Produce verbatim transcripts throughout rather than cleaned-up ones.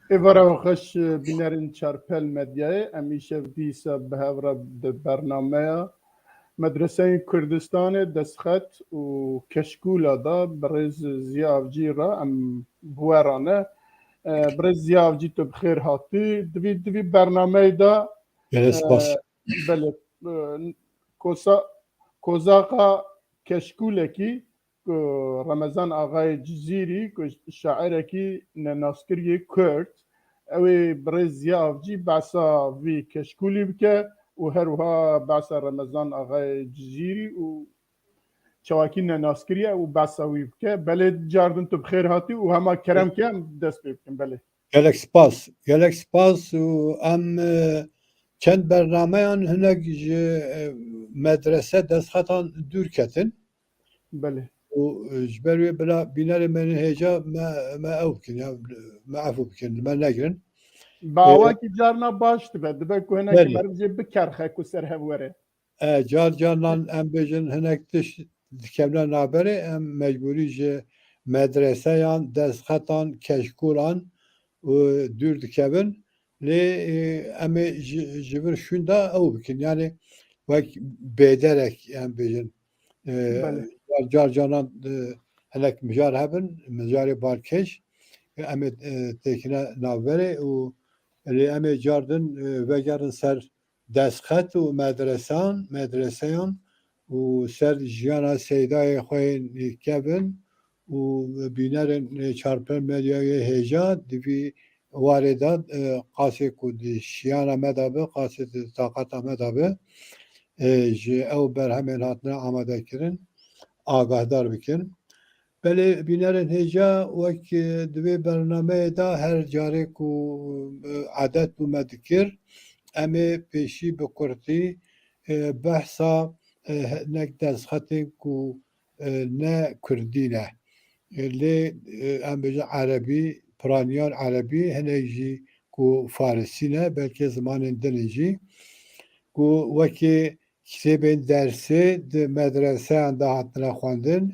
Êvara xweş, bînerên Çarpel Medyayê, em îşev dîsa bi hev re di bernameya Medreseyên Kurdistanê, Destxet û Keşkûla de birêz Ziya Avcî re em bi we re ne. E, birêz Ziya Avcî, tu bi xêr hatî. Di vî, di vî bernameyê de, Gelek spas. E, belê, e, kosa-, kozaxa Keşkûlekî ku Remezan Axayê Cizîrî, ku şairekî nenaskirî Kurd, ew ê birêz Ziya Avcî behsa vî keşkûlî bike û her wiha behsa Remezan Axayê Cizîrî û çawakî nenaskirî ye û behsa wî bike. Belê, cardin tu bi xêr hatî û hema kerem ke em dest pê bikin. Belê. Gelek spas. Gelek spas û em, e, çend bernameyan hinek ji, e, medrese, destxetan dûr ketin. Belê. Û, e, ji ber wê bila bînerê me hêja me, me ew bikin, ya, me efû bikin, me negirin. Bi E, awakî carna baş dibe, dibe ku hinek Belê. meriv jê bikerxe ku ser hev were. E, car carinan em bêjin hinek tişt dikevne navberê, em mecbûrî ji medreseyan, destxetan, keşkûlan û dûr dikevin. Lê, e, em ê ji, ji vir şûnda ew bikin. Yanî wek bêderek em bêjin. E, Belê. car, car carinan, e, hinek mijar hebin, mijarê balkêş, e, em ê, e, têkine navberê û lê em ê cardin, e, vegerin ser destxet û medresan, medreseyan û ser jiyana seydayê xwe yên kevin û bînerên Çarpel Medyayê hêja di vî warê de, e, qasê ku di şiyana me de be, qasê di taqata me de be, e, ji ew berhemên hatine amadekirin, agahdar bikin. Belê bînerên hêja wek, e, di vê bernameyê de her carê ku, e, edet bû me dikir, em ê pêşî bi kurtî, e, behsa, e, hinek destxetên ku, e, ne kurdî ne. E, lê, e, em bêjin erebî, piraniyan erebî, hinek jî ku farisî ne, belkê zimanên din in jî, ku wekî kitêbên dersê di medreseyan de hatine xwendin,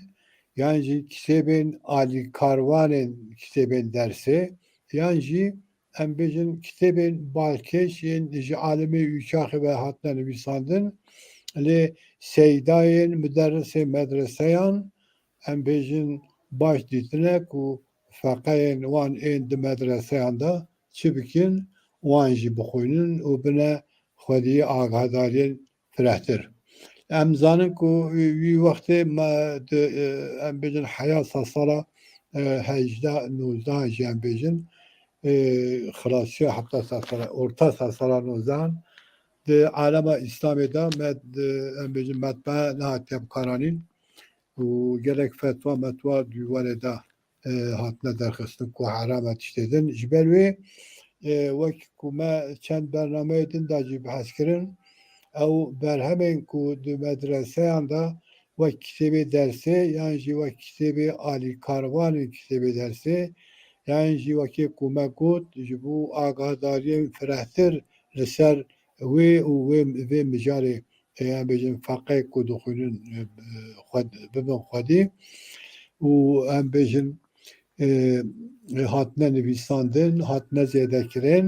yan jî kitêbên alîkarvanên kitêbên dersê, yan jî em bêjin kitêbên balkêş yên ji alimê û çaxê ve hatine nivîsandin. Lê seydayên muderrisê medreseyan, em bêjin, baş dîtine ku feqeyên wan ên di medreseyan de çi bikin, wan jî bixwînin û bine xwedî agahdariyên firehtir. Em zanin ku wî wextê me di, e, em bêjin heya sedsala, e, hejdeh nozdeh jî em bêjin, e, xilasiya heta sedsala, orta sedsala nozdehan di alema Îslamê de me di, em bêjin metbaa nehatiye bikaranîn û gelek fetwa metwa di warê de e, hatine derxistin ku heram e tiştê din. Ji ber wê, e, wek ku me çend bernameyê din de jî behs kirin, ew berhemên ku di medreseyan de wek kitêbê dersê yan jî wek kitêbê alîkarvanên kitêbê dersê yan jî wekê ku me got ji bo agahdariyên firehtir li ser wê û wê, vê mijarê, e, em bêjin feqê ku dixwînin, e, xwe, bibin xwedî û em bêjin, e, hatine nivîsandin, hatine zêdekirin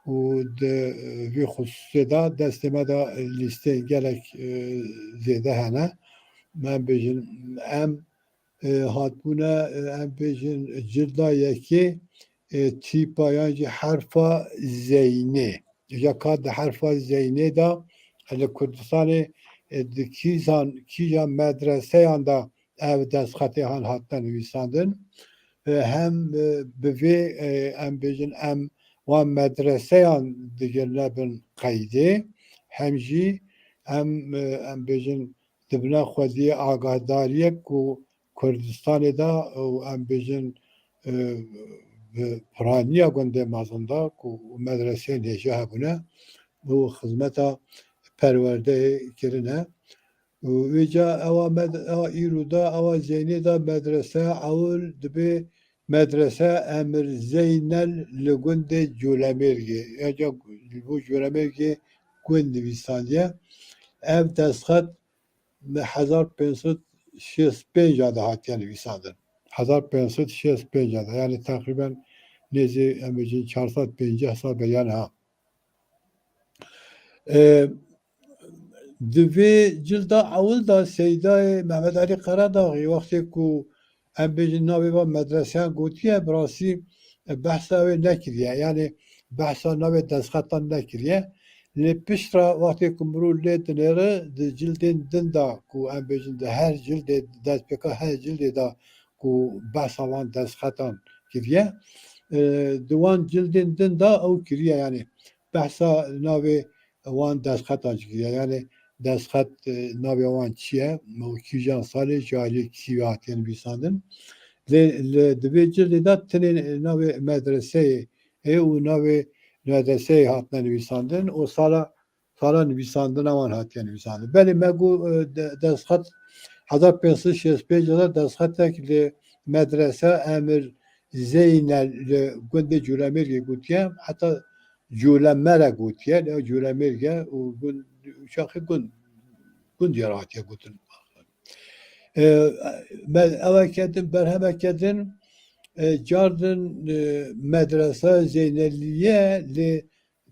û di, e, vî xisûsê de destê me de lîsteyên gelek, e, zêde hene. Em bêjin em, e, hatbûne, e, em bêjin cilda yekê, e, tîpa yan jî herfa zeynê. Ya ka di herfa zeynê de li Kurdistanê, e, di kîjan, kîjan medreseyan de ev destxetê han hatine nivîsandin. E, hem, e, bi vê, e, em bêjin em wan medreseyan digirine bin qeydê, hem jî em, e, em bêjin dibine xwediyê agahdariyek ku Kurdistanê de û em bêjin, e, bi piraniya gundê mezin de ku medreseyên hêja hebûne û xizmeta perwerdeyê kirine. Û vêca ewa med-, ewa îro de, ewa zeynê de medreseya ewil dibê Medrese Emir Zeynel li gundê Colemêrgê. Ya ca li bo Colemêrgê gund nivîsandiye. Ev destxet li hezar pênc sed şêst pênc de hatiye nivîsandin. Hezar pênc sed şêst pênc de, yani teqrîben nêzî em bêjin çar sed pêncî sal be yan ha. E, di vê cilda ewil de Seydayê Mehmet Alî Qeredaxî wextê ku em bêjin navê van medreseyan gotiye, bi rastî, e, behsa wê nekiriye. Yanî behsa navê destxetan nekiriye. Lê pişt re wextê ku mirov lê dinêre di cildên din de ku em bêjin di her cildê, destpêka her cildê de ku behsa van destxetan kiriye, e, di wan cildên din de ew kiriye, yanî behsa navê wan destxetan jî kiriye. Yanî destxet, e, navê wan çi ye? Û kîjan salê ji aliyê kî ve hatiye nivîsandin? Lê li, di vê cildê de tenê navê medreseyê û navê medreseyê hatine nivîsandin û sala sala nivîsandina wan hatiye nivîsandin. Belê me got, e, de-, destxet hezar pênc sed şêst pênc de destxetek li medrese Emir Zeynel li gundê Cûlemêrgê gotiye, heta Cûlemere gotiye, ne Cûlemêrg e û gund, çaxê gund, gundê re hatiye gotin. E, me, eweke din, berhemeke din, e, cardin, e, medrese Zeyneliye li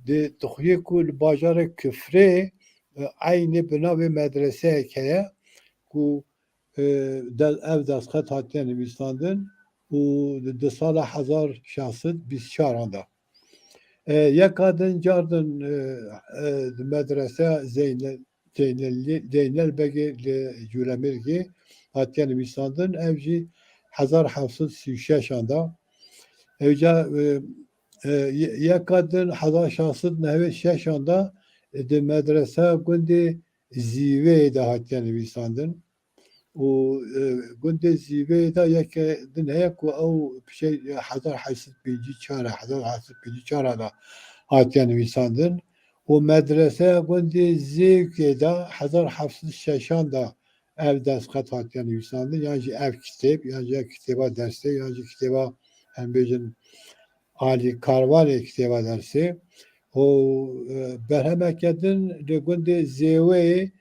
di, dixuye ku li bajarê Kifrê, e, eynê bi navê medreseyek heye ku, e, de, ev destxet hatiye nivîsandin û di, di sala hezar şeş sed bîst çaran de. E, yeka din cardin, e, e, di medreseya Zeyne-, Zeynel-, Zeynel Begê li Cûlemêrgê hatiye nivîsandin. Ev jî hezar heft sed sî û şeşan de. Ewca, e, e, ye-, yeka din hezar şeş sed nehwê şeşan de, e, di medreseya gundê Zîveyê de hatiye nivîsandin. Û, e, gundê Zîveyê de yeke din heye ku ew pişê hezar heyt sed pêncî çar e, hezar heyt sed pêncî çar de hatiye nivîsandin. Û medreseya gundê Zêwkê de hezar heft sed şeşan de ev destxet hatiye nivîsandin, yan jî ev kitêb, yan jî ev kitêba dersê, yan jî kitêba, em bêjin, alîkarvanê kitêba dersê. Û, e, berhemeke din li gundê Zêweyê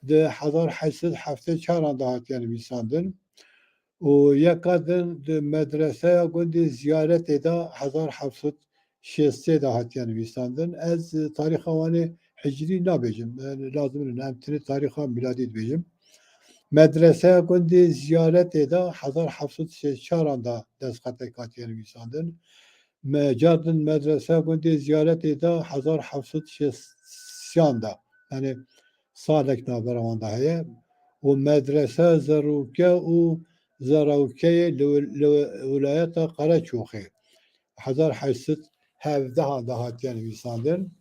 di hezar heyt sed heftê çaran de hatiye nivîsandin. Û yeka din di medreseya gundê Ziyaretê de hezar heft sed şêstê de hatiye nivîsandin. Ez, e, tarîxa wan ê hicrî nabêjim. E, lazim nîne, em tenê tarîxa mîladî dibêjim. Medreseya gundê Ziyaretê de hezar heft sed şêst çaran de destxetek hatiye nivîsandin. Me, cardin medreseya gundê Ziyaretê de hezar heft sed şêst şan de. Yanî salek navbera wan de heye. Û medrese Zerûke û Zerewkeyê li, li wilayeta Qereçoxê hezar heyt sed hevdehan de hatiye nivîsandin.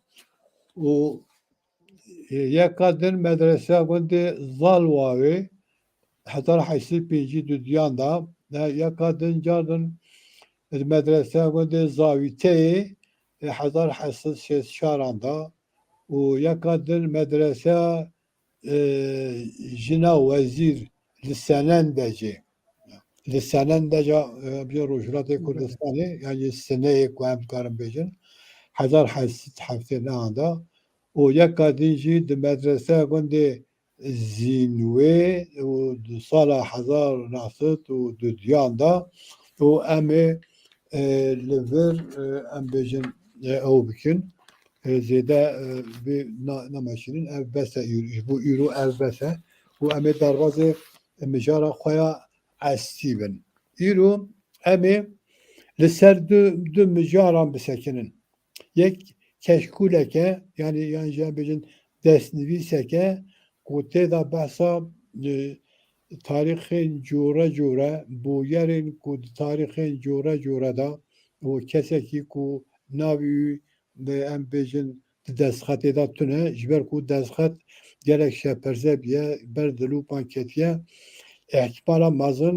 Û, e, yeka din medreseya gundê Zalwawê hezar heyt sed pêncî duduyan de, e, yeka din cardin medreseya gundê Zawîteyê, e, hezar heyt sed şêst çaran de û yeka din medreseya, e, jina wezîr li Senendecê. Li Senendeca, e, bi Rojhilatê Kurdistanê, yani Sineyê ku em dikarin bêjin, hezar heyt sed heftê nehan de û yeka din jî di medreseya gundê Zînwê û di sala hezar neh sed û duduyan de û em ê, e, li vir, e, em bêjin, e, ew bikin. E, zêde, e, vê na-, nameşînin. Ev bes e îro. Ji bo îro ev bes e. Û em ê derbazê mijara xwe ya estî bin. Îro em ê li ser du, du mijaran bisekinin. Yek keşkûlek e, yanî, yan jî em bêjin destnivîsek e, ku tê de behsa, e, tarîxên cûre cûre, bûyerên ku di tarîxên cûre cûre de û kesekî ku navê wî, e, em bêjin di destxetê de tune, ji ber ku destxet gelek şeperze bûye, ber dilûpan ketiye, îhtîmala mezin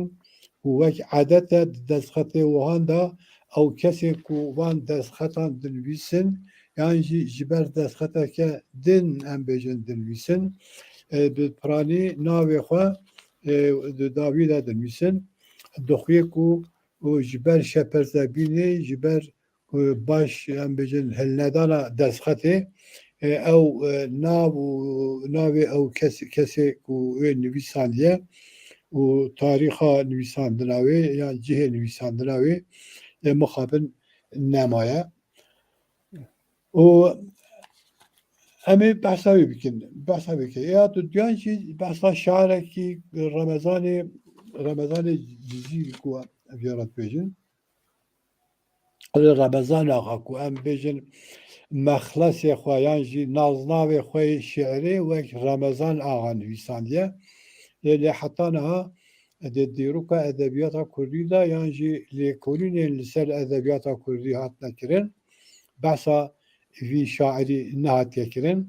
û wek edet e di destxetê wihan de ew kesê ku van destxetan dinivîsin, yan jî ji ber destxeteke din, em bêjin, dinivîsin, e, bi piranî navê xwe, e, di dawî de dinivîsin. Dixuye ku û ji ber şeperzebînê, ji ber ku baş, em bêjin, hilnedana destxetê, e, ew, e, nav û navê ew kes-, kesê ku wê nivîsandiye û tarîxa nivîsandina wê yan cihê nivîsandina wê, e, mixabin, nemaye. Û em ê behsa wî bikin. Behsa wî ke. Ya tu duyan jî behsa şarekî Remezanê, Remezanê Cizîrî ku em vê re dibêjin. Li Remezan Axa ku em bêjin mexlesê xwe yan jî naznavê xwe yê şiirê wek Remezan Axa nivîsandiye. Lê, lê heta niha di dîroka edebiyata kurdî de yan jî lêkolînên li ser edebiyata kurdî hatine kirin, behsa vî şairî nehatiye kirin.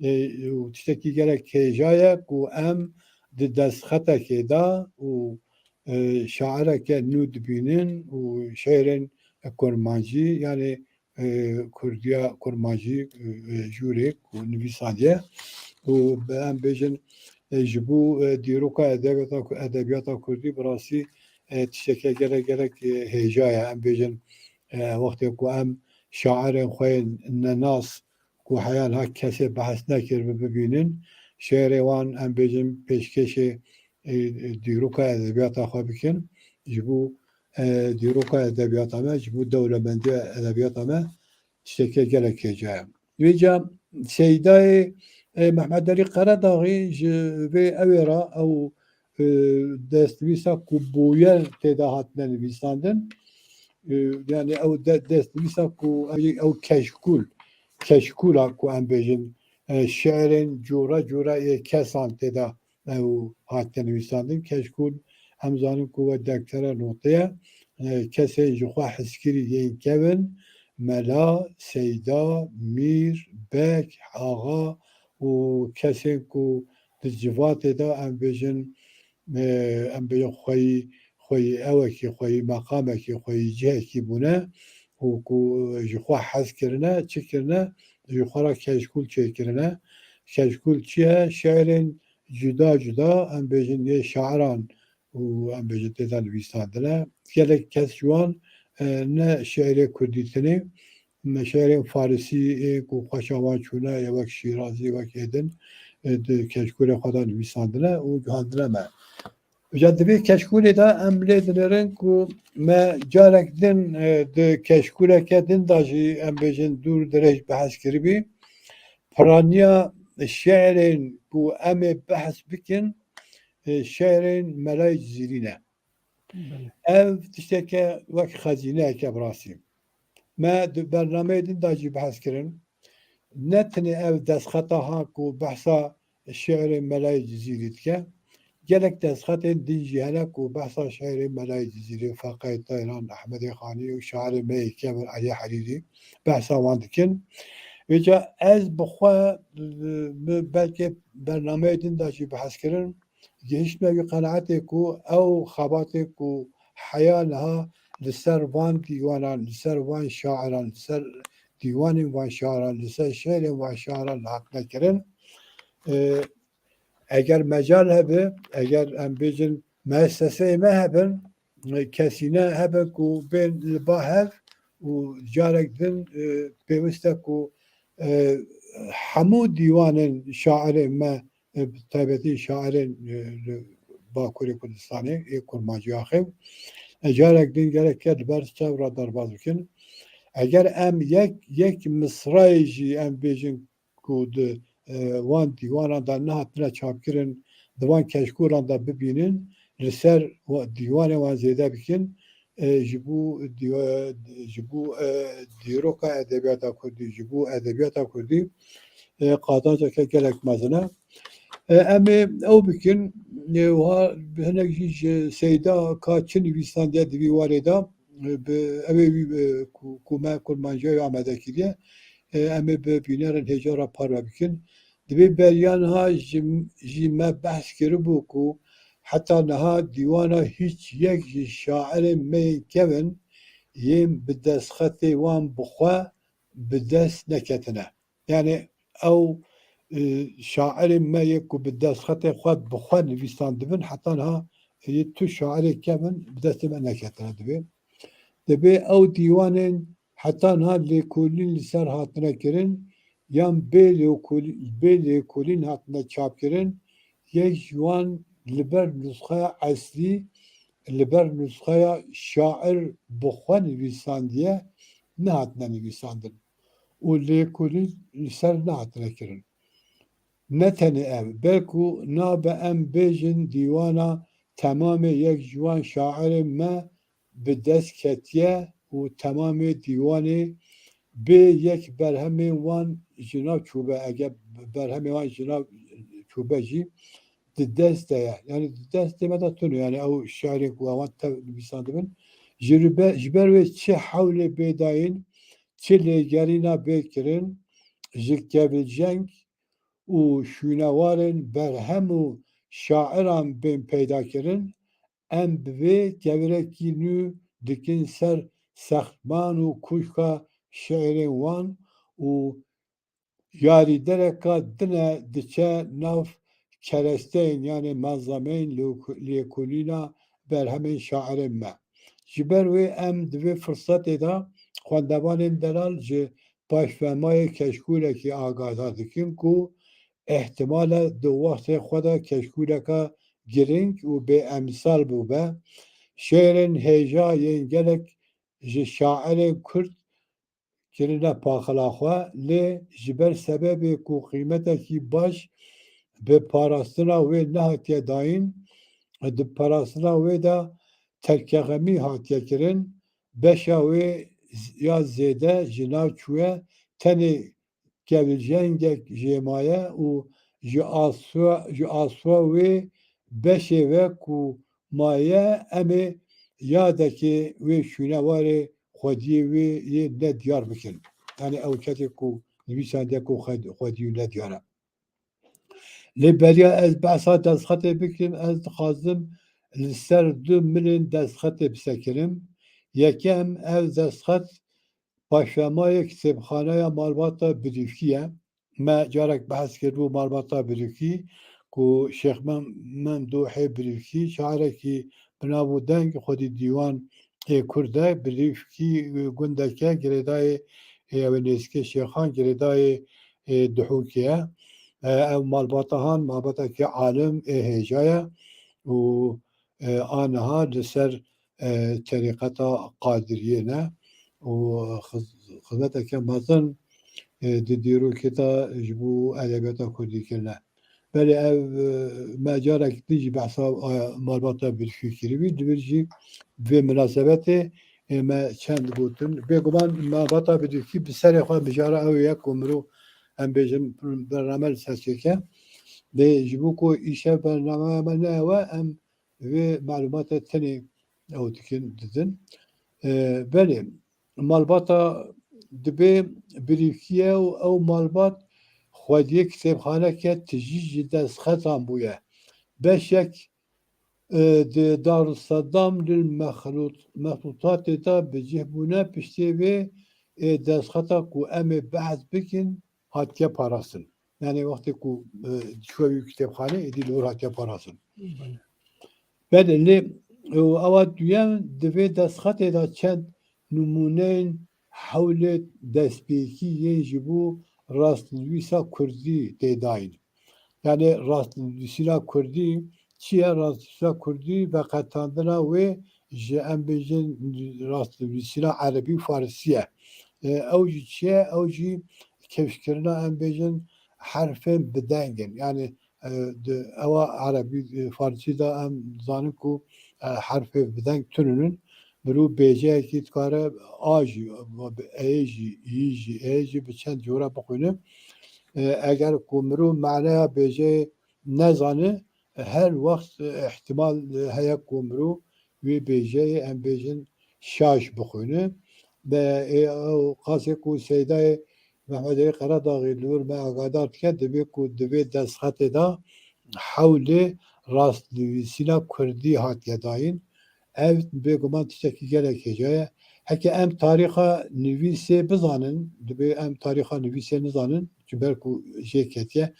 Ê, û tiştekî gelek hêja ye ku em di destxetekê de û, e, şaireke nû dibînin û şêrên kurmancî, yanî, e, kurdiya kurmancî, e, jûrê ku nivîsandiye û bi em bêjin, e, ji bo, e, dîroka edebiyata, edebiyata kurdî bi rastî, e, tişteke gelek, gelek, e, hêja ye. Em bêjin, e, wextê ku em şairên xwe yên nenas ku heya niha kesê behs nekiribe bibînin, şêrê wan, em bêjin, pêşkêşê, e, e, dîroka edebiyata xwe bikin, ji bo, e, dîroka edebiyata me, ji bo dewlemendiya edebiyata me tiştekê gelek hêja ye. Vêca Seydayê, e, Mehmet Elî Qeredaxî ji vê ewê re ew, e, destnivîsa ku bûyer tê de hatine nivîsandin. E, yani ew de-, destnivîsa ku ew, ew keşkûl, keşkûla ku em bêjin, e, şiirên cûre cûre yê kesan tê de ew hatine nivîsandin. Keşkûl em zanin ku we dektere notê ye. E, kesên ji xwe hizkirî yên kevin, mela, seyda, mîr, beg, axa û kesên ku di civatê de em bêjin, e, em bêjin xweyî, xweyî ewekî, xweyî meqamekî, xweyî cihekî bûne û ku ji xwe hez kirine, çi kirine, ji xwe re keşkûl çêkirine. Keşkûl çi ye? Şiirên cuda cuda, em bêjin, yê şairan û em bêjin tê de nivîsandine. Gelek kes ji wan, e, ne şiirê kurdî tenê, me şiirên farisî ê ku xweşa wan çûne, yê wek Şîrazî, wek êdin, e, di keşkûlê xwe de nivîsandine û gihandine me. Îca di vê keşkûlê de em lê dinêrin ku me carek din, e, di keşkûleke din de jî em bêjin dûr dirêj behs kiribî. Piraniya şiirên ku em ê behs bikin, e, şiirên Melayê Cizîrî ne. Belê. Ev tişteke wek xezîneyeke bi rastî. Me di bernameyê din de jî behs kirin. Ne tenê ev destxeta ha ku behsa şiirê Melayê Cizîrî dike. Gelek destxetên din jî hene ku behsa şiirê Melayê Cizîrî, Feqeyê Teyran, Ehmedê Xanî û şairê me yê kevin Elî Herîrî behsa wan dikin. Vêca ez bi xwe, bi belkê bernameyê din de jî behs kirin. Gihiştime wî qenaetê ku ew xebatê ku heya niha li ser van dîwanan, li ser van şairan, li ser dîwanên van şairan, li ser şiirên van şairan hatine kirin. E, eger mecal hebe, eger em bêjin meeseseyê me hebin, e, kesîne hebin ku bên li ba hev û carek din, e, pêwist e ku, e, hemû dîwanên şairên me, e, bi taybetî şairên, e, li Bakurê Kurdistanê, ê kurmancî axê, e, carek din gerek ke li ber çav re derbas bikin. Eger em yek, yek misrayê jî em bêjin ku di, e, wan dîwanan de nehatine çapkirin, di van keşkûlan de bibînin, li ser wa-, dîwanê wan zêde bikin, e, ji bo dîwa-, ji bo, e, dîroka edebiyata kurdî, ji bo edebiyata kurdî, e, qazanceke gelek mezin e. E, em ê ew bikin, e, wiha hinek jî ji Seyda ka çi nivîsandiye di vî warê de, e, bi, ew ê wî, e, ku, ku me kurmanciya wî amade kiriye, e, em ê bi bînerên hêja re parve bikin. Di vê beriya niha ji, jî me behs kiribû ku heta niha dîwana hîç yek ji şairên me yên kevin yên bi destxetê wan bi xwe bi dest neketine. Yani ew, e, şairên me yê ku bi destxetê xwe bi xwe nivîsandibin, heta niha yê tu şairê kevin bi destê me neketine divê. Divê ew dîwanên heta niha lêkolîn li ser hatine kirin, yan bê lêkolî-, bê lêkolîn hatine çapkirin, yek ji wan li ber nusxeya eslî, li ber nusxeya şair bi xwe nivîsandiye, nehatine nivîsandin û lêkolîn li ser nehatine kirin. Ne tenê ev, belku nabe em bêjin dîwana temamê yek ji wan şairên me bi dest ketiye û temamê dîwanê bê yek berhemên wan ji nav çûbe, eger berhemê wan ji nav çûbe jî di dest de ye. Yani di destê me de tune, yani ew şiirên ku ewan tev nivîsandibin. Ji ribe-, ji ber wê çi hewlê bê dayîn, çi lêgerîna bê kirin, ji keviljeng û şûnewarên berhem û şairan bên peyda kirin, em bi vê kevirekî nû dikin ser sextman û kuşka şiirên wan û yarîdereka dine diçe nav keresteyên, yanê malzemeyên lêkolîna berhemên şairên me. Ji ber wê em di vê firsetê de xwendevanên delal ji paşvemayê keşkûlekî agadar dikin ku ihtimal e di wextê xwe de keşkûleka giring û bêemsal bûbe. Şêrên hêja yên gelek ji şairên Kurd kirine paxila xwe, lê ji ber sebebê ku qîmetekî baş bi parastina wê nehatiye dayîn, di parastina wê de terkexemî hatiye kirin, beşa wê z-, ya zêde ji nav çûye, tenê keviljengek jê maye û ji aswa, ji aswa wê beşê ve ku maye, em ê yadekê wê şûnewarê xwediyê wê yê nediyar bikin. Yani ew kesê ku nivîsandiye ku xwed-, xwediyê nediyar e. Lê beriya ez behsa destxetê bikim, ez dixwazim li ser du milên destxetê bisekirim. Yekem ev destxet paşvemayê kitêbxaneya malbata Birîvkî ye. Me carek behs kiribû malbata Birîvkî, ku Şêx Mem-, Memdûhê Birîvkî şairekî bi nav û deng xwedî dîwan ê Kurd e. Birîvkî gundeke girêdayê, ê, ew ê nêzîkê Şêxan, girêdayê, ê, Duhokê ye. E, ev malbata han, malbateke alim ê hêja ye û, e, aniha li ser, e, terîqeta Qadiriyê ne û xiz-, xizmeteke mezin, e, di dîrokê de ji bo edebiyata Kurdî kirine. Belê ev, e, me carek din jî behsa, e, malbata Birîvkî kiribî. Di vir jî vê minasebetê, e, me çend gotin. Bêguman malbata Birîvkî bi serê xwe mijara ew ye ku mirov, em bêjin, bername li ser çêke. Lê ji bo ku îşev bernameya me ne ew e, em vê malûmatê tenê ew dikin, didin. E, belê, malbata dibê Birîvkî ye û ew malbat xwediyê kitêbxaneke tijî ji destxetan bûye. Beşek, e, di Darusselam lil Mexlût-, Mexlûtatê de bi cih bûne, piştê vê, e, destxeta ku em ê behs bikin, hatiye parastin. Yani wextê ku, e, çûye wî kitêbxanê, êdî li wir hatiye parastin. Belê. Belê, lê, e, ewa duyem, di vê destxetê de çend nimûneyên hewlê destpêkî yên ji bo rastnivîsa kurdî tê dayîn. Yani rastnivîsîna kurdî çi ye? Rastnivîsîna kurdî veqetandina wê ji, em bêjin, rastnivîsîna erebî û farisî ye. E, ew jî çi ye? Ew jî kifşkirina, em bêjin, herfên bi deng in. Yani, e, di, ewa erebî, e, farisî de em zanin ku, e, herfê bi deng tune ne. Mirov bêjeyekî dikare a jî, e, ê jî, î jî, ê jî bi çend cora bixwîne. E, eger ku mirov maneya bêjeyê nezane, her wext, e, ihtimal, e, heye ku mirov wê bêjeyê, em bêjin, şaş bixwîne. Be, ê, ew qasê ku Seydayê Mehmedê Qeradaxî li wir me agadar dike, dibê ku di vê destxetê de hewlê rastnivîsîna kurdî hatiye dayîn. Ev bêguman tiştekî gelek hêja ye. Heke em tarîxa nivîsê bizanin, dibê em tarîxa nivîsê nizanin, ji ber ku jê ketiye.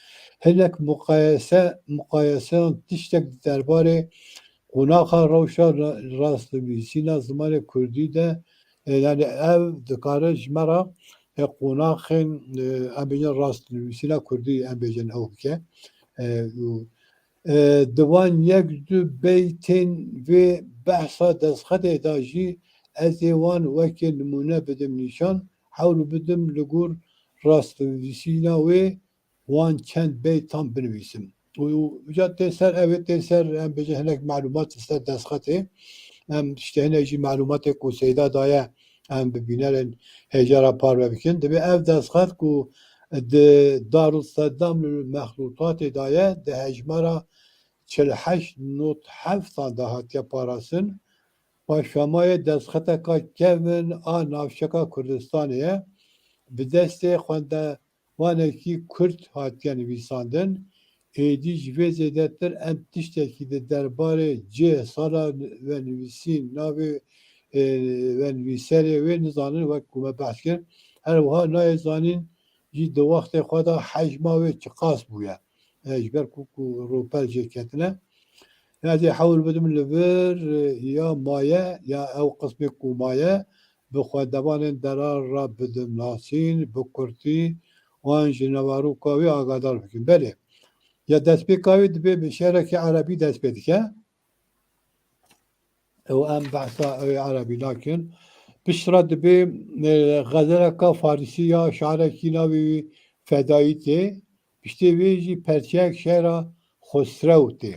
Hinek muqayese, muqayeseyan tiştek derbarê qonaxa rewşa ra-, rastnivîsîna zimanê kurdî de, e, yani ev dikare ji me re, e, qonaxên, e, em bêjin rastnivîsîna kurdî, em bêjin ew bike. E, û, e, di van yek du beytên vê behsa destxetê de jî ez ê wan weke nimûne bidim nîşan, hewl bidim li gor rastnivîsîna wê wan çend beytan binivîsim. Û, û ca tê ser, ev ê tê ser, em bêjin hinek melûmat li ser destxetê. Em işte hinek jî melûmatê ku Seyda daye, em bi bînerên hêja re parve bikin. Dibê ev destxet ku di Darulselam li mexlûtatê daye, di hejmara çil heşt not heftan de hatiye parastin. Paşamayê destxeteka kevn a navçeka Kurdistanê ye. Bi destê xwendevanekî Kurd hatiye nivîsandin. Êdî ji vê zêdetir em tiştekî di derbarê cih, sala venivîsîn, navê, e, venivîserê wê nizanin, wek ku me behs kir. Her wiha nayê zanîn jî di wextê xwe de hejma wê çiqas bûye. E, ji ber ku, ku rûpel jê ketine. Ez ê hewl bidim li vir, e, ya maye, ya ew qismê ku maye, bi xwendevanên derar re bidim nasîn, bi kurtî wan ji nevarûka wê agadar bikim. Belê, ya destpêka wê dibê bi şerekê erebî dest pê dike. Ew em behsa ew ê erebî nakin. Piştre dibê, e, xezeleka farisî ya şairekî navê wî Fedayî tê. Piştê wê jî perçeyek şêra Xosrew tê.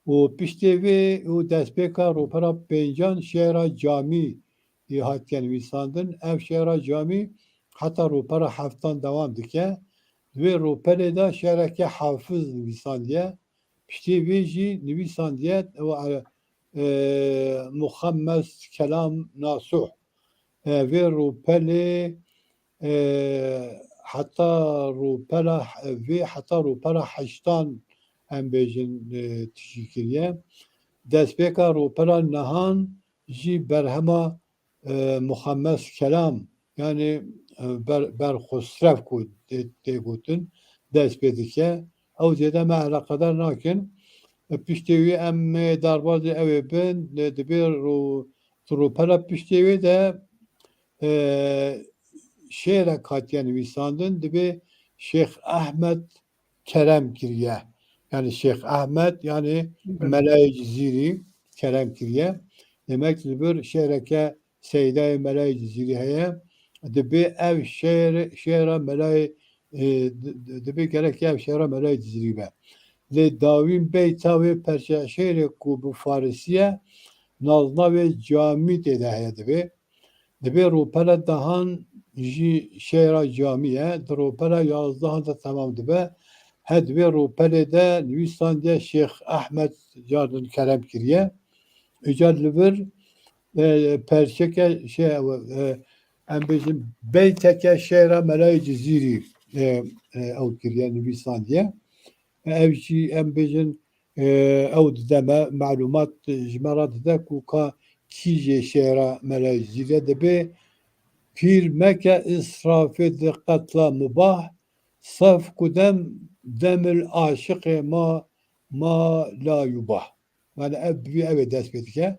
Û piştê vê û destpêka rûpela pêncan şêra Camî ê hatiye nivîsandin. Ev şêra Camî heta rûpela heftan dewam dike. Di vê rûpelê de şêreke Hafiz nivîsandiye. Piştê vê jî nivîsandiye, ew, e, Muxemmes Kelam Nasuh. E, vê rûpelê, e, heta rûpela, vê heta rûpela heştan, em bêjin, e, tijî kiriye. Destpêka rûpela nehan jî berhema, e, Muxemmes Kelam, yani, e, Ber-, Berxosrev ku tê, tê gotin, dest pê dike. Ew zêde me eleqedar nakin. E, piştê wî em ê darbazê ew ê bin, e, dibê rû-, di rûpela piştê wê de, e, şêrek hatiye nivîsandin, dibê Şêx Ehmed kerem kiriye. Yani Şêx Ehmed, yani Hı hı. Melayê Cizîrî kerem kiriye. Demek li vir şêreke Seydayê Melayê Cizîrî heye. Dibê ev şêr, şêra Melayê, e, di-, di-, dibê gerek ev şêra Melayê Cizîrî be. Lê dawîn beyta wê perçe şêrê ku bi farisî ye, nazna wê Camî tê de heye dibê. Dibê rûpela dehan jî şêra Camî ye. Di rûpela yazdehan de temam dibe. He di vê rûpelê de nivîsandiye Şêx Ehmed cardin kerem kiriye. Îcar li vir, e, perçeke şey, e, em bêjin beyteke şêra Melayê Cizîrî, e, e, ew kiriye, nivîsandiye. Ev jî em bêjin, e, ew dide me, melûmat ji me re dide ku ka kî jê şêra Melayê Cizîrî ye. Dibê pîr meke îsrafê di qetla mubah, sef ku dem demil aşiqê ma, ma la yubah. Yani ev bi vî ev ê dest pê dike.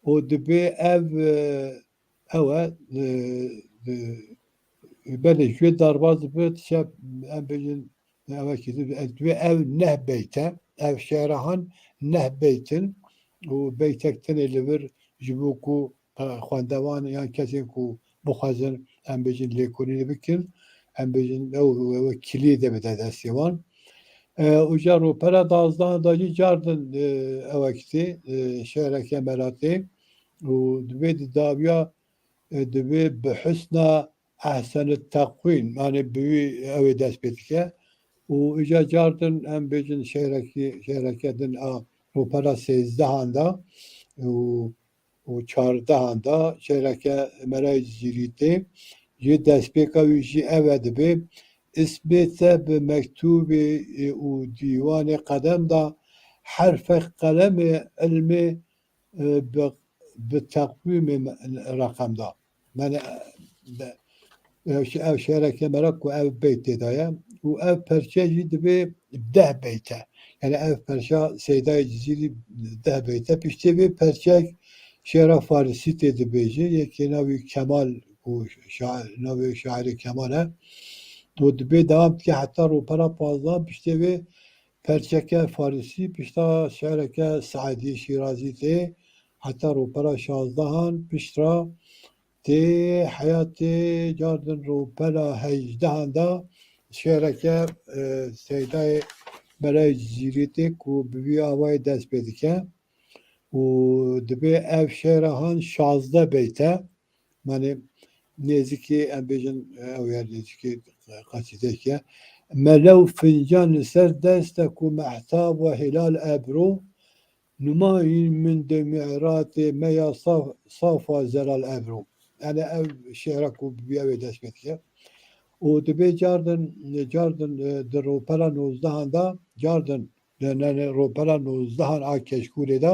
Û dibê ev, e, ew e, e, e, belê ji wê darbaz dibe, dişe em bêjin, ev e kî, ev, ev neh beyt e. Ev şêra han neh beyt in. Û beytek tenê li vir ji bo ku, e, xwendevan yan kesên ku bixwazin, em bêjin, lêkolînê bikin, em bêjin, ew, ew kilî de bide destê wan. E, û ca rûpela dazdehan da jî cardin, e, ew e kitê, e, şêreke Mela tê. Û divê di dawiya, e, divê bi husna ehseni teqwîm, yani bi wî ew ê dest pê dike. Û îca cardin em bêjin şêrekî, şêreke din a rûpela sêzdehan da û û çardehan da şêreke Melayê Cizîrî tê. Ji destpêka wî jî ev e dibê, ismê te bi mektûbê, e, û dîwanê qedem da, herfek qelemê ilmê, e, bi, bi teqwîmê me-, reqem da. Yani, e, de, e, şi-, ev şêreke Mela ku ev beyt tê de ye û ev perçe jî dibê deh beyt e. Yani ev perça Seydayê Cizîrî deh beyt e. Piştê vê perçek şêra Farisî tê dibêje. Yekê navê Kemal û şa-, navê şairê Kemal e. Û dibê dewam dike heta rûpela pazdeh, piştê vê perçeke Farisî, pişta şêreke Seedî Şîrazî tê. heta rûpela şazdehan, pişt re tê heyatê cardin rûpela hejdehan de şêreke, e, Seydayê Melayê Cizîrî tê ku bi vî awayê dest pê dike û dibê ev şêra han şazdeh beyt e. Yanî nêzîkî, em bêjin, ew ya nêzîkî qasîdeyek e. Mele û fincan li ser dest e ku mehtab we hilal ebro, numayîn min de mi'ratê me ya saf, safa zelal ebro. Yani ev şêra ku bi ew ê dest pê dike. Û dibê cardin, cardin, e, di rûpela nozdehan de, cardin, di, ne, ne, rûpela nozdehan a Keşkûrê de,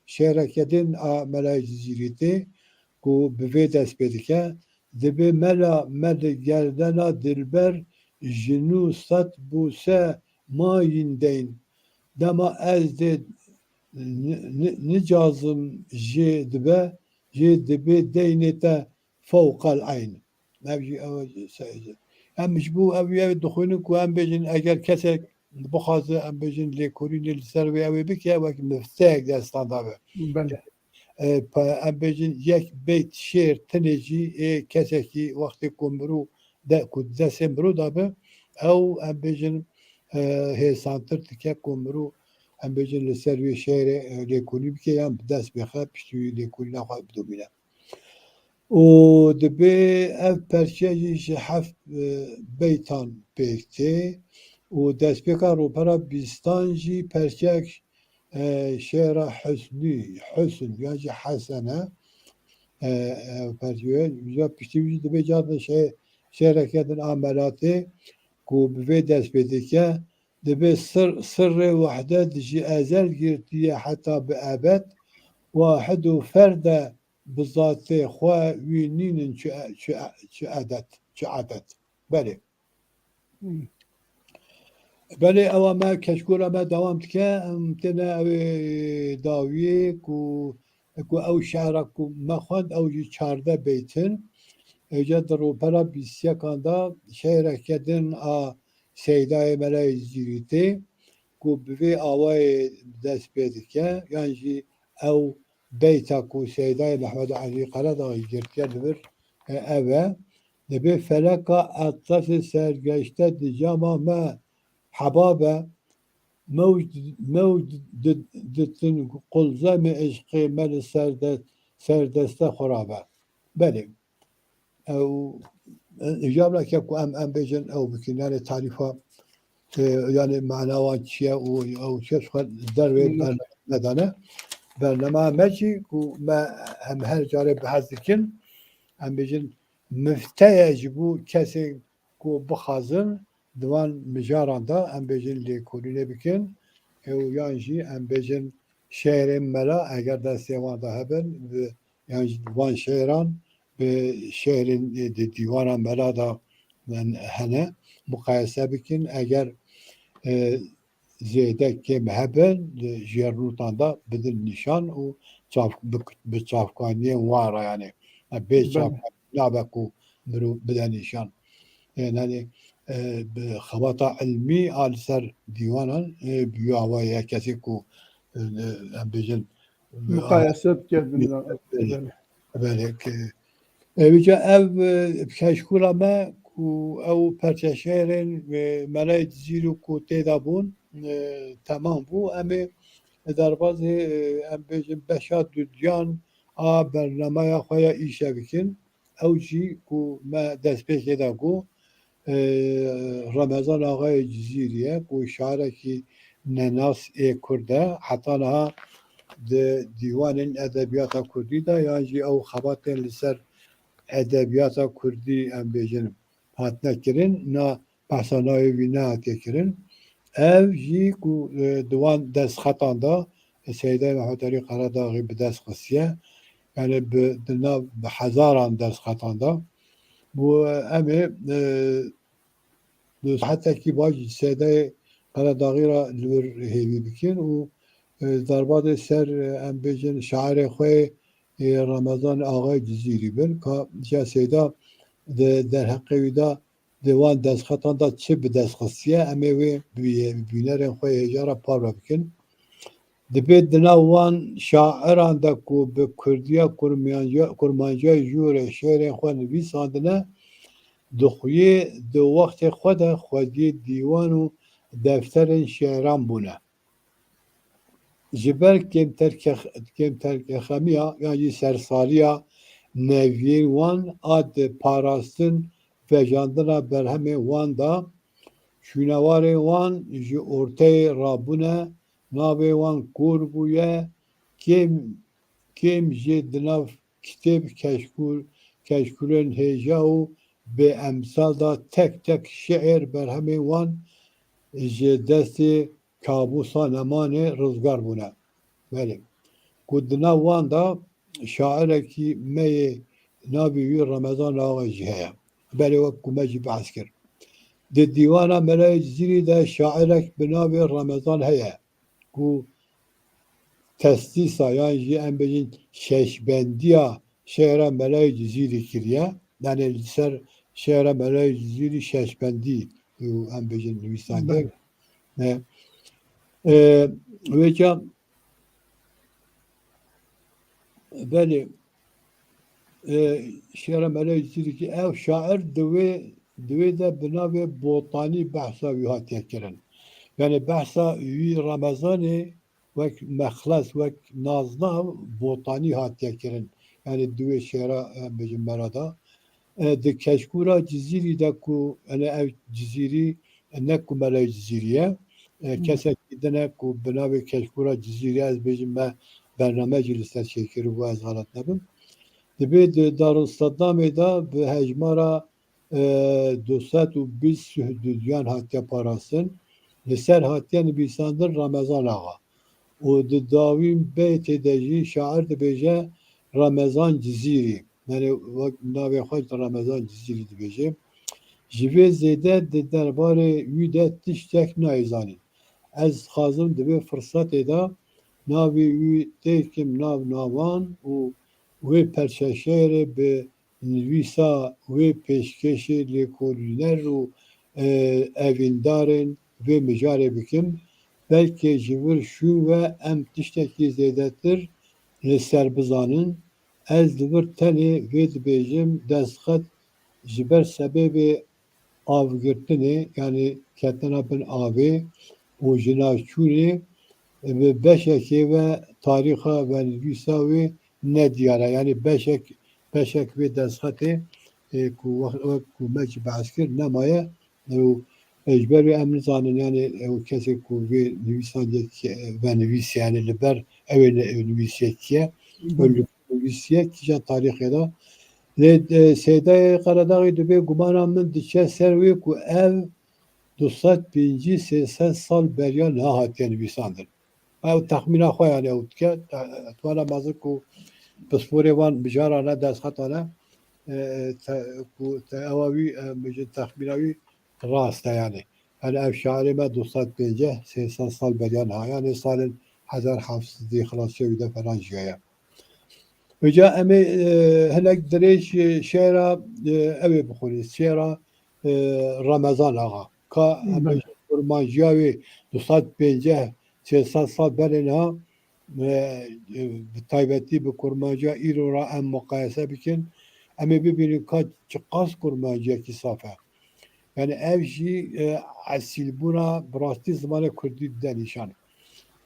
şêreke din a Melayê Cizîrî tê ku bi vê dest pê dike. Dibê mela me li gerdena dilber ji nû sed bûse mayîn deyn. Dema ez dê ni-, ni-, nicazim jê dibe, jê dibê deynê te fewqel eyn. Ev jî, ew, se-, em ji bo ev, ev dixwînin ku em bêjin, eger kesek bixwaze, em bêjin, lêkolînê li ser wê ew ê bike, wek mifteyek destan dabe. Belê. E, pa-, em bêjin, yek beyt şêr tenê jî ê kesekî wextê ku mirû de, ku destê mirû dabe, ew, em bêjin, e, hêsantir dike ku mirû, em bêjin, li ser wê şêrê, e, lêkolîn bike yan bi dest bêxe, piştî wî lêkolîna xwe bidomîne. Û dibê ev perçe jî ji heft, e, beytan pêk tê û destpêka rûpela bîstan jî perçeyek, e, şêra Husnî, Husn yan jî Hesen e. E, e, perçe, ji piştî wî jî dibê carna şê-, şêreke din a Mela tê ku bi vê dest pê dike, dibê sir-, sirrê wehdet ji ezel girtiye heta bi ebed, wahid û ferd e bi zatê xwe wî nînin çi, çi, çi edet, çi edet. Belê. Hmm. Belê, ewa me, keşkûra me dewam dike. Em têne ew ê dawiyê ku, ku ew şi'ra ku me xwend, ew jî çardeh beyt in. Êca di rûpela bîst yekan de şi'reke din a Seydayê Melayê Cizîrî tê ku bi vê awayê dest pê dike, yan jî ew beyta ku Seydayê Mehmed Elî Qeredaxî girtiye li vir, e, ev e. Dibê feleka etlesê sergeşte di cama me heba be, mewc, mewc di-, ditin qulzemê eşqê me li serde-, serdeste xwe rabe. Belê. Ew, e, îcab nake ku em, em bêjin ew bikin, yani tarîfa, e, yani mana wan çi ye û ew çi ye, ji xwe dervê Hmm. bername nedane. Bernama me jî ku me em her carê bi hez dikin, em bêjin mifte ye ji bo kesê ku bixwazin di wan mijaran de, em bêjin lêkolînê bikin, e, û yan jî em bêjin şêrên mela eger destê wan de hebin, bi yan jî van şêran bi şêrên, e, di dîwana mela de hene, muqayese bikin. Eger, e, zêde kêm hebin, di jêrnûtan de bidin nîşan û çav-, bi, bi çavkaniyên wan re, yani, e, bê Belê. çavkanî nabe ku mirov bide nîşan. E, yani, e, bi xebata ilmî a li ser dîwanan, e, bi wî awayê ye kesê ku, e, em bêjin, Muqayese bike bin Belê. Belê, ke, e, vêca ev, e, keşkûra me ku ew perçeşêrên, e, Melayê Cizîrî ku tê de bûn, e, temam bû. Em ê derbazê, e, em bêjin beşa dudiyan a bernameya xwe ya îşe bikin. Ew jî ku me destpêkê de got, e, Remezan Axayê Cizîrî ye, ku şairekî nenas ê Kurd e. Heta niha di dîwanên edebiyata Kurdî de yan jî ew xebatên li ser edebiyata Kurdî, em bêjin, hatine kirin, na behsa navê wî nehatiye kirin. Ev jî ku, e, di wan destxetan de, e, Seydayê Mehmet Elî Qeredaxî bi dest xistiye, yani bi, di nav, bi hezaran destxetan de. Bû, e, em ê, e, di saetekî baş Seydayê Qeredaxî re li wir hêvî bikin û, e, derbazê ser, e, em bêjin şairê xwe, e, Remezan Axayê Cizîrî bin. Ka, ja Seyda di derheqê wî de di wan destxetan de çi bi dest xistiye, em ê wê bi, bi bînerên xwe hêja re parve bikin. Dibê di nav wan şairan de ku bi kurdiya kurmanca-, kurmancayê jû re şêrên xwe nivîsandine, dixuyê di wextê xwe de xwediyê dîwan û defterên şêran bûne. Ji ber kêmterkex-, kêmterkexemiya yan jî sersariya neviyên wan a di parastin vejandina berhemên wan de, şûnewarên wan ji orteyê rabûne, navê wan kûr bûye, kêm, kêm jî di nav kitêb keşkûr, keşkûrên hêja û bêemsal de tek tek şiir berhemên wan ji destê kabûsa nemanê rizgar bûne. Belê. Ku di nav wan de şairekî me yê navê wî Remezan Axa jî heye. Belê, wek ku me jî behs kir. Di dîwana Melayê Cizîrî de şairek bi navê Remezan heye ku tesdîsa yan jî em bêjin şeşbendiya şehra Melayê Cizîrî kiriye. Yani li ser şehra Melayê Cizîrî şeşbendî û em bêjin nivîsandek. Belê. E, e, vêca, belê, e, şehra Melayê Cizîrî ki ev şair di wê, di wê de bi navê Botanî behsa wî hatiye kirin. Yani behsa wî Remezanê wek mexles, wek naznav Botanî hatiye kirin. Yani di wê şehra, e, bêjin Mela de. E, di keşkûra Cizîrî de ku, yani ev Cizîrî, e, ne ku Melayê Cizîrî ye. E, Hı. Kesekî din e ku bi navê keşkûra Cizîrî, ez bêjim me bername jî li ser çêkiribû, ez xelet nebim. Dibê di Darülseddamê de bi hejmara e, du sed û bîst suhdûdiyan hatiye parastin, li ser hatiye nivîsandin Ramezan Axa. Û di dawîn beytê de jî şair dibêje Ramezan Cizîrî. Yani wek navê xwe ji Ramezan Cizîrî dibêje. Ji vê zêde di derbarê wî de tiştek nayê zanîn. Ez dixwazim di vê firsetê de navê wî têkim nav navan û wê perçeşeyê rê bi nivîsa wê pêşkêşê lêkolîner û, e, evîndarên vê mijarê bikim. Belkê ji vir şûn ve em tiştekî zêdetir li ser bizanin. Ez li vir tenê vê dibêjim, destxet ji ber sebebê avgirtinê, yani ketina bin avê û ji nav çûnê, bi beşekê ve tarîxa venivîsa wê nediyar e. Yani beşek, beşek vê destxetê, e, ku wext, wek ku me jî behs kir, nemaye. Û, e, ji ber wê em nizanin, yani, e, ew kesê ku vê nivîsandiyek, e, venivîsî, yani li ber ew ê ne-, ew nivîsiyekî ye. Hı hı. Ew nivîsiyek kîjan tarîxê de. Lê, e, Seydayê Qeredaxî dibê gumana min diçe ser wê ku ev du sed pêncî sê sed sal beriya niha hatiye nivîsandin. Ew texmîna xwe, yani, ew dike, te-, etwana mezin ku pisporê van mijara ne, destxeta ne, e, te-, ku te-, ewa wî, e, mijin texmîna wî rast e, yani. Yani ev şairê me du sed pêncî sê sed sal beriya niha, yani salên hezar heft sedî xilasiya wî de falan jiyaye. Vêca em ê, e, hinek dirêj, e, şêra, e, ew ê bixwînin, şêra, e, Remezan Axa. Ka em Belê. bêjin kurmanciya wê du sed pêncî sê sed sal berê niha, e, e, bi taybetî bi kurmanciya îro re em muqayese bikin, em ê bibînin ka çiqas kurmanciyekî saf e. Yani ev jî, e, esîlbûna bi rastî zimanê kurdî dide nîşan.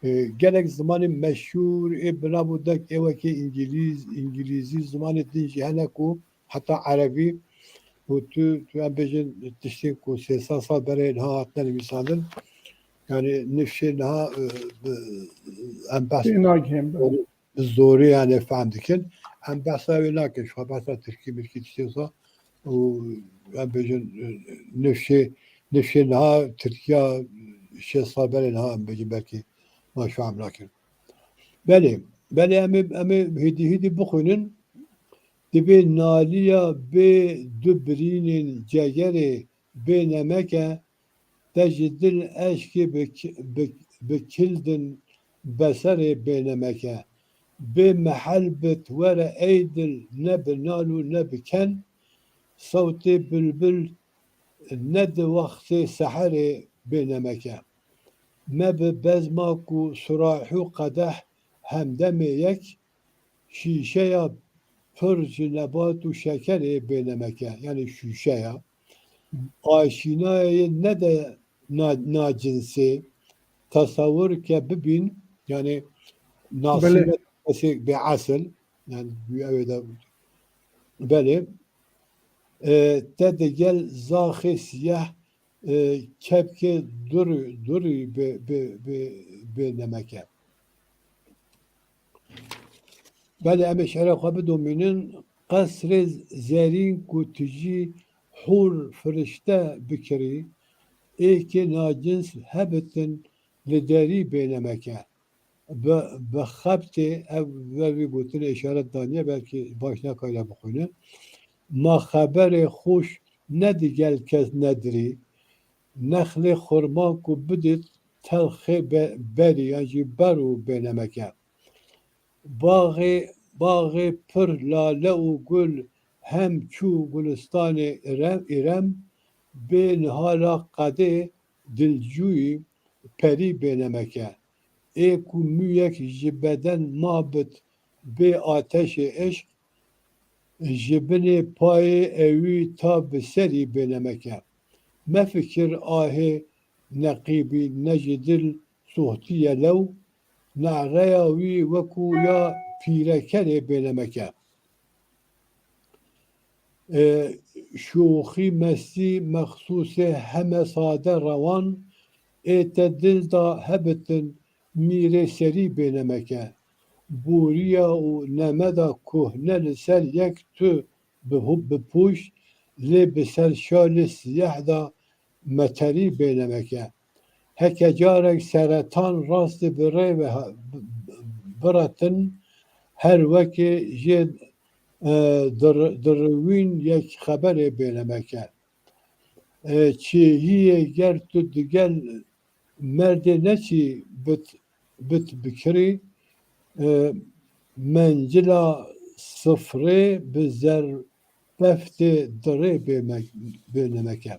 E, gelek zimanê meşhûr ê bi nav û deng ê wekî îngilîz, îngilîzî, zimanê din jî hene ku heta erebî û tu, tu em bêjin tiştên ku sê sed sal berê niha hatine nivîsandin. Yani nifşê niha, e, bi, em behs Tê nagihên bi. bi zorî, yani, fehm dikin. Em behsa wê nakin, ji xwe behsa tirkî mirkî tiştê wisa û em bêjin, e, nifşê, nifşê niha Tirkiya şêst sal berê niha em bêjin belkî ma ji fehm nakin. Belê, belê em ê, em ê hêdî hêdî bixwînin. Dibê naliya bê du birînên cegerê bê nemeke, te ji dil eşkê bi ki-, bi, bi kildin beserê bê nemeke. Bê mehel bit were ey dil, ne bi nal û ne bi ken, sewtê bilbil ne di wextê seherê bê nemeke. Me bi bezma ku surahî û qedeh hemdemê yek, şîşeya pir ji nebat û şekerê bênemeke, yanî şûşeya, aşînayê nede na-, nacinsê, tesewir ke bibîn, yanî Belê. Nasîne kesê bêesil, yanî ew ê de, belê, e, te digel zaxê siyeh, e, kepkê durî, durî bê, bê, bê, bênemeke. Belê, em ê şerê xwe bidomînin. Qesrê zerîn ku tu jî hûr firişte bikirî, êkê nacins hebitin li derî bênemeke. Bi, bi xebtê, ev, ev vî gotinê îşaret daniye, belkî baş nekare bixwîne. Ma xeberê xweş ne digel kes nedirî, nexlê xurma ku bidît telxê be-, berî yan jî ber û bênemeke. Baxê, baxê pir lale û gul hem çû gulistanê îrem, îrem bê nihala qedê dilcûyî perî bênemeke. Ê ku mûyek ji beden ma bit bê ateşê eşq, ji binê payê ewî ta bi serî bênemeke. Mefikir ahê neqîbî ne ji dil soxtiye lew, nereya wî wekû ya pîrekerê bênemeke. E, şûxî mestî mexsûsê heme sade rewan, ê te dil da hebitin mîrê serî bênemeke. Boriya û nemeda kuhne li ser yek tu bi hu-, bi pûş, lê bi ser şalê siyeh da meterî bênemeke. Heke carek seretan rastî bi rê ve ha-, bi-, bi-, biretin, her wekê jê, e, dir-, diriwîn yek xeberê bênemeke. E, çêyiyê ger tu digel merdê neçî bit, bit bikirî, e, mencila sifrê bi zerbeftê dirê bême-, bênemeke.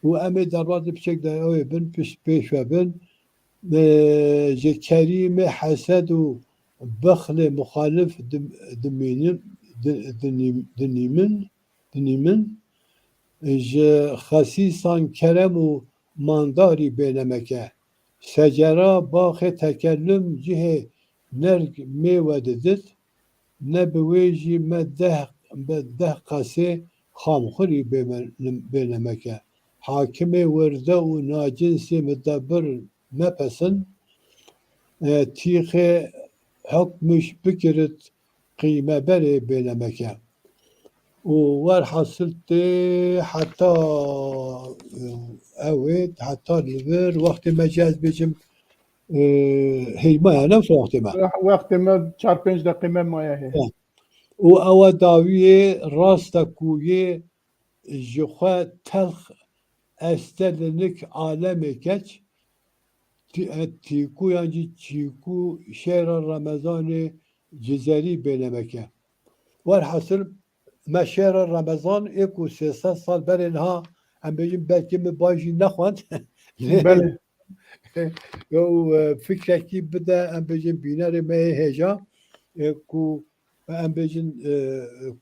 Û em ê derbasî piçek de ew ê bin, piş-, pêş ve bin. E, ji kerîmê hesed û bixlê muxalif dim-, dimînim, di-, dinîm-, dinîmin, dinîmin, ji xesîsan kerem û mandarî bênemeke. Secera baxê tekellum cihê nerg mêwe didit, ne bi wê jî me deh, bi deh qesê xamxurî bême-, bênemeke. Hakimê wirde û nacinsê midebir mepesin, e, tîxê hukmiş bikirit qîmeberê bênemeke. Û werhasil tê heta, e, ew ê, heta li vir wextê me jî ez bêjim, e, hêj maya, ne wisa wextê me? Wextê me çar pênc deqê me maye hê. He. Û ew e dawiyê rast e ku yê ji xwe telx este li nik alemê keç, tî-, e, tîkû yan jî çîkû şêra Remezanê cizerî bênemeke. Werhasil me şêra Remezan ê ku sê sed sal berê niha, em bêjin belkî min baş jî nexwend. Belê. Ew, e, fikrekî bide, em bêjin bînerê me yê hêja, e, ku em bêjin, e,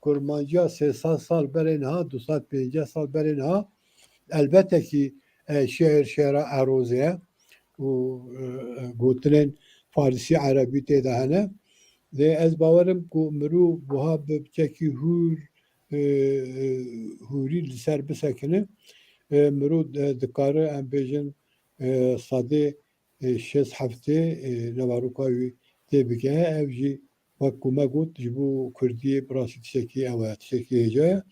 kurmanciya sê sed sal berê niha, du sed pêncî sal berê niha, elbete kî, e, şêr, şêra erozê ye û, e, gotinên farisî, erebî tê de hene. Lê ez bawerim ku mirov buha bi çekî hûr, e, e, hûrî li ser bisekine, e, mirov, e, dikare, em bêjin, e, sedê, e, şêst heftê, e, nevaroka wî tê bike. Ev jî wek ku me got, ji bo Kurdiyê bi rastî tiştekî ew e, tiştekî hêja ye.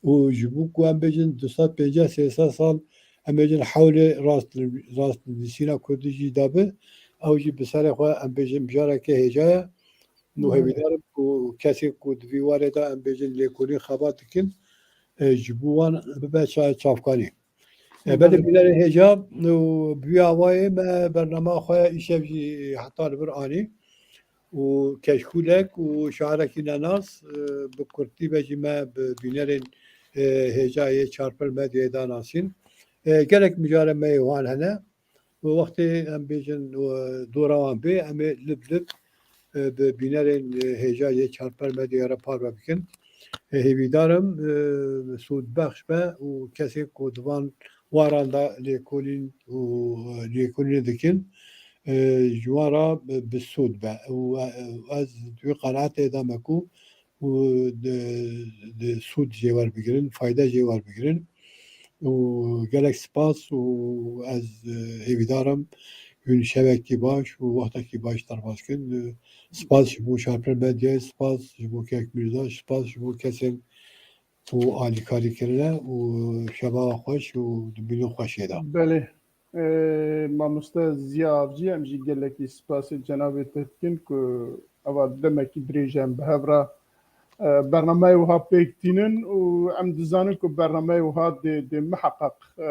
Û ji bo ku em bêjin du sed pêncî sê sed sal, em bêjin hewlê rast, rastnivîsîna Kurdî jî dabe, ew jî bi serê xwe, em bêjin, mijareke hêja ye. Û hêvîdar im ku kesên ku di vî warê de, em bêjin, lêkolîn xebat dikin, e, ji bo wan bibe ça-, çavkanî. E, belê bînerê hêja û bi wî awayê me bernama xwe îşev jî heta li vir anî û keşkûlek û şarekî nenas, e, bi kurtî ve jî me bi bînerên, e, hêja yê Çarpir Medyayê da nasîn. E, gelek mijara me yê wan hene. û wextê em bêjin, e, dora wan bê, em ê lib lib, e, bi bînerên, e, hêja yê Çarpel Medyaya re parve bikin. E, hêvîdar im, e, sûdbexş be û kesên ku di van waran de lêkolîn û, e, lêkolînê dikin, e, ji wan re bi, bi sûd be. Û, e, ez di wî qenaetê de me ku û di, di sûd jê werbigirin, fayde jê werbigirin. Û gelek spas û ez, e, hêvîdar im hûn şevekî baş û wextekî baş derbas kin. E, spas ji bo Çarpel Medyayê, spas ji bo Kek Mîrza, spas ji bo kesên ku alîkarî kirine û şeva xweş û di bînin xweşê de. Belê. E, mamoste Ziya Avcî, em jî gelekî spasê cenabê te dikin ku eva demekî dirêj em bi hev re, e, bernameyê wiha pêk tînin û em dizanin ku bernameyê wiha dê, dê miheqeq, e,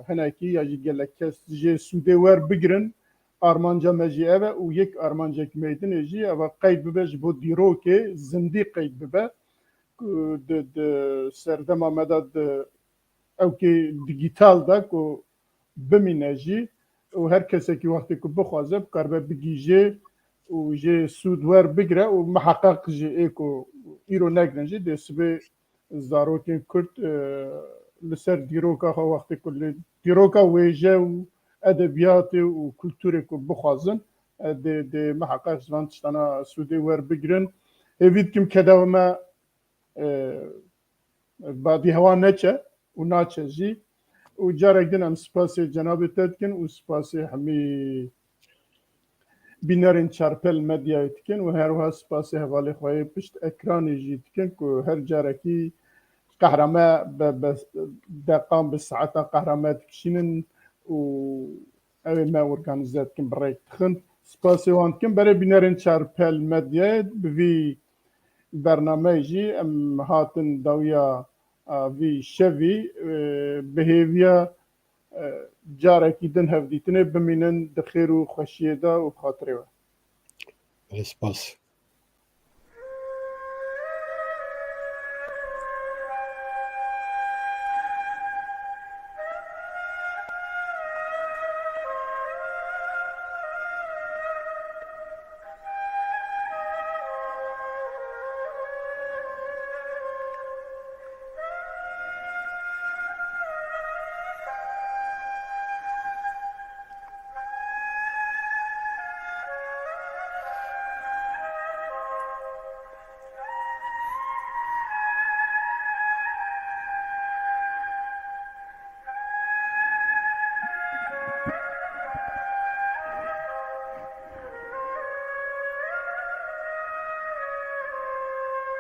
hinekî ya jî gelek kes jê sûdê werbigirin. Armanca me jî ev e û yek armancek me dinê jî eva qeyd bibe ji bo dîrokê zindî qeyd bibe ku di, di serdema me de di ewkê dîgîtal de ku bimîne jî û her kesekî wextê ku bixwaze bikaribe bigihîje û jê sûd werbigire û miheqeq jî ê ku îro negirin jî dê sibê zarokên Kurd, e, li ser dîroka xwe wextê ku li dîroka wêje û edebiyatê û kulturê ku bixwazin, e, dê, dê miheqeq ji van tiştana sûdê werbigirin. Hêvî dikim keda me, e, badî hewa neçe û naçe jî. Û carek din em spasê cenabê te dikin û spasê hemî bînerên Çarpel Medyayê dikin û her wiha spasê hevalê xwe yê pişt ekranê jî dikin ku her carekî qehra me bi, bi deqan, bi saetan qehra me dikişînin û ew ê me organîze dikin, bi rêk dixin. Spasê wan dikim. Berê bînerên Çarpel Medyayê, bi vî bernameyê jî em hatin dawiya, a, vî şevî, e, bi hêviya, e, carekî din hevdîtinê bimînin di xêr û xweşiyê de û xatirê we. Belê, spas.